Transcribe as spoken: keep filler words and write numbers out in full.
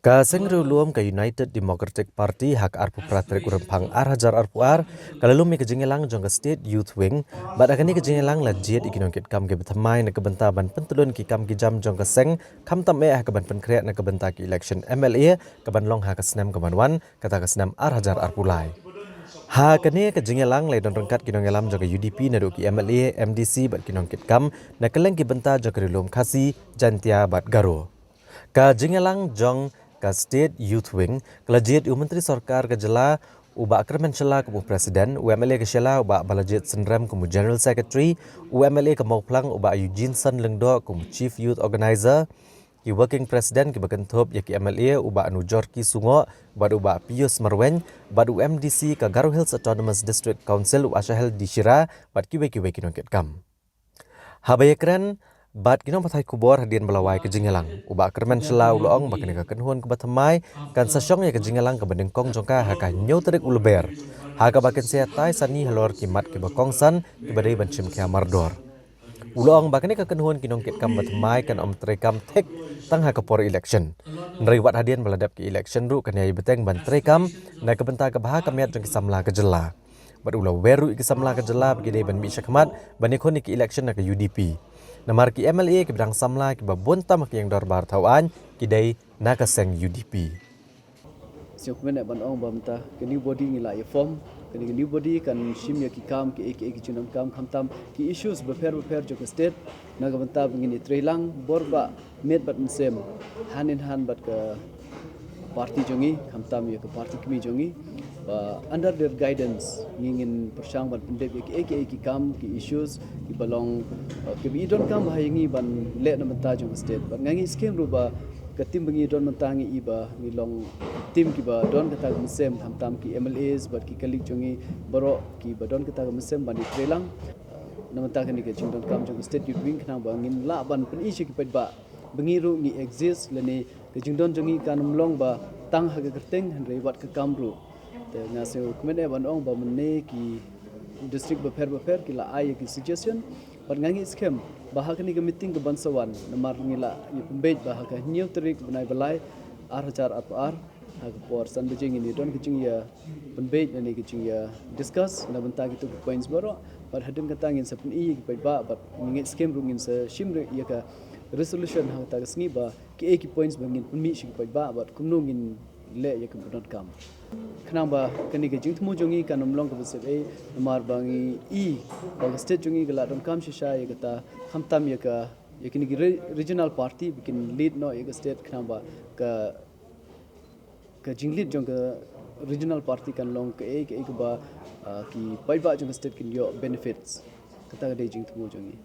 Ka seng riewlum ka United Democratic Party ha ka arphew phra tarik u Rymphang ar hajar arphew ar ka la lum ïa ka jingïalang jong ka State Youth Wing, bad ha kane ka jingïalang la jied ïa ki nongkitkam kiba thymmai na ka bynta ban pyntylun ki kam ki jam jong ka seng, khamtam eh ha kaban pynkhreh na ka bynta ki election M L A kaban long ha ka snem kaban wan, kata ka snem ar hajar arphew lai. Ha kane ka jingïalang la don ryngkat ki nongïalam jong ka U D P naduh ki M L A, M D C bad ki nongkitkam na kylleng ki bynta jong ka riewlum Khasi, Jaintia bad Garo. Ka jingïalang jong ka State Youth Wing ka la jied ïa u Myntri Sorkar ka jylla u Bah Kyrmen Shylla kum u President, u M L A ka Shella u Bah Balajied Syriem kum u General Secretary, u M L A ka Mawphlang u Bah Eugene Son Lyngdoh kum u Chief Youth Organizer, ki Working President kiba kynthup ïa ki M L A u Bah Nujorki Sungoh bad u Bah Pius Marwein, bad u M D C ka Garo Hills Autonomous District Council u Ashahel D Shira bad kiwei kiwei ki nongkitkam. Haba ïakren bad ki nongpathai khubor hadien ba la wai ka jingïalang, u Bah Kyrmen Shylla u la ong ba kane ka kynhun kaba thymmai kan sa shong ïa ka jingïalang kaba nyngkong jong ka ha ka hynñiew tarik u Lber, ha kaba kin sa ïatai sani halor ki mat kiba kongsan kiba dei ban shim khia mardor. U la ong ba kane ka kynhun ki nongkitkam ba thymmai kan ym treikam thik tang ha ka por election, hynrei wat hadien ba la dep ka election ruh kan ïai bteng ban treikam na ka bynta ka bha ka miat jong ki samla ka jylla. Bad u la wer ruh ïa ki samla ka jylla ba ki dei ban mih shakhmat ban ïakhun ïa ki election na ka U D P, namar ki M L A kiba dang samla kiba bun tam ha ka ïing dorbar thaw aiñ ki dei na ka seng U D P. Sngewkmen eh ban ong ba mynta ka new body ngi la ïa form, kane ka new body kan shim ïa ki kam kiei kiei ki jingdonkam, khamtam ki issues bapher bapher jong ka state, na ka bynta ba ngin ïatreilang bor ba miet bad mynsiem, hand in hand bad ka party jong ngi, khamtam ïa ka party kmie jong ngi. Ba under their guidance ngi ngin pyrshang ban pyndep ïa kiei kiei ki kam, ki issues kiba long, uh, kiba i donkam ba ha ïa ngi ban leh na bynta jong ka state. Bad nga ngeit skhem ruh ba ka team ba ngi don mynta ngi i ba ngi long team kiba don kata ka mynsiem, khamtam ki M L As bad ki colleague jong ngi baroh kiba don kata ka mynsiem ban ïatreilang, uh, na bynta kane ka jingdonkam jong ka State Youth Wing, khnang ba ngin lah ban pyni sha ki paidbah ba ngi ruh ngi exist, lane ka jingdon jong ngi kan ym long ba tang ha ka kyrteng hynrei wat ka kam ruh. Te nga sngewkmen eh ban ong ba mynne ki district bapher bapher ki la ai ïa ki suggestion, bad nga ngeit skhem ba ha kane ka meeting kaban sa wan, namar ngi la ïa pynbeit ba ha ka hynñiew tarik bnai ba lai ar hajar arphew ar, ha ka por san baje ngin ïa don ka jingïa pynbeit lane ka jingïa discuss na bynta kito ki points baroh, bad hadien kata ngin sa pyni ïa ki paidbah, bad ngi ngeit skhem ruh ngin sa shim ruh ïa ka resolution ha kata ka sngi ba kiei ki points ba ngin pynmih sha ki paidbah bad kumno ngin leh ïa ka pyndonkam. Khnang ba kane ka jingthmu jong ngi kan ym long kaba sep ei, namar ba ngi i ba ka state jong ngi ka la donkam shisha ïa kata, khamtam ïa ka, ïa kine ki re-, regional party ba kin lead noh ïa ka state, khnang ba ka, ka jinglead jong ka regional party kan long kaei kaei kaba, ah, ki paidbah jong ka state kin ïoh benefits. Kata ka dei jingthmu jong ngi.